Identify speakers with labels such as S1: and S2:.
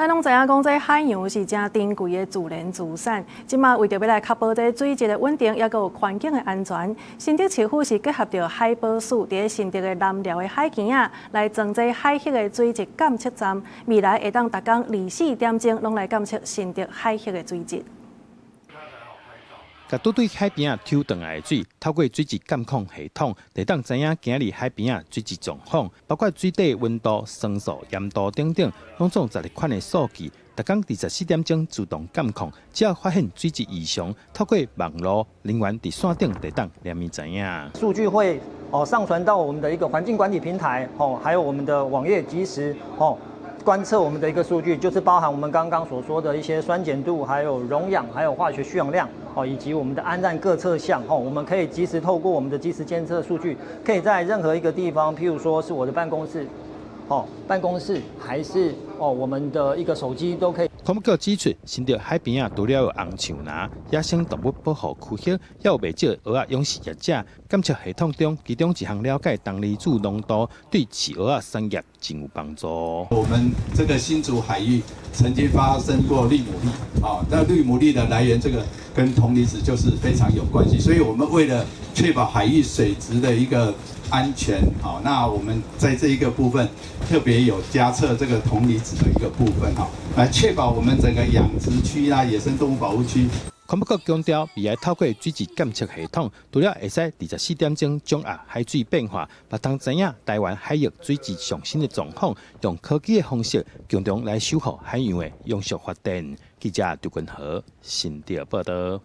S1: 咱攏知影講，這海洋是誠珍貴的自然資產。這馬為著欲來確保這水質的穩定，抑閣有環境的安全，新竹市府是結合著海保署，佇新竹的南寮的海墘仔來裝這海域的水質監測站，未來會當逐工24點鐘攏來監測新竹海域的水質。
S2: 共拄對海邊仔抽轉來的水，透過水質監控系統，就當知影今日海邊仔水質狀況，包括水底溫度、酸素、鹽度等等，攏總12款的數據，逐工24點鐘自動監控，只要發現水質異常，透過網路人員佇線頂就當連面知影。
S3: 數據會上傳到我們的一個環境管理平台，還有我們的網頁即時觀測我們的一個數據，就是包含我們剛剛所說的一些酸鹼度，還有溶氧，還有化學需氧量，以及我們的氨氮各測項，我們可以即時透過我們的即時監測數據，可以在任何一個地方，譬如說是我的辦公室，辦公室還是我們的一個手機都可以。
S2: 環保局指出，新竹海邊仔除了有紅樹林、野生動物保護區域，也有袂少蚵仔養殖業者。監測系統中，其中一項了解銅離子濃度，對飼蚵仔產業真有幫助。
S4: 我們這個新竹海域曾經發生過綠牡蠣，那綠牡蠣的來源，這個跟銅離子就是非常有關係。所以我們為了確保海域水質的一個安全，好，那我們在這一個部分特別有加測這個銅離子的一個部分，哈，來確保我們整個養殖區啦、野生動物保護區。
S2: 環保局強調，未來透過水質監測系統，除了會使24點鐘掌握海水變化，嘛通知影台灣海域水質上新的狀況，用科技的方式，共同來守護海洋的永續發展。記者劉君和新竹報導。